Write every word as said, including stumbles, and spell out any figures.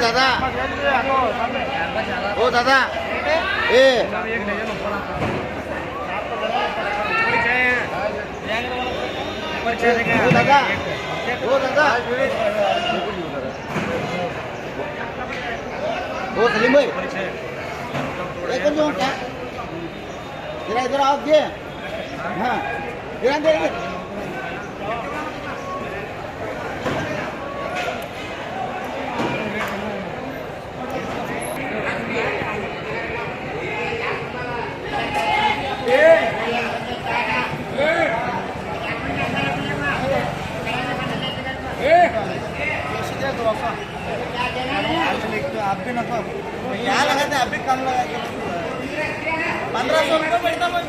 दादा, ओ दादा, ए, ओ दादा, ओ दादा, ओ सलीम भाई, ए, कौन जो क्या? जरा इधर आओ, ये। हाँ, इधर, इधर, इधर। आप भी ना, तो क्या लगाते हैं, आप भी कम लगा के। पंद्रह सौ रुपये पड़ता मैं।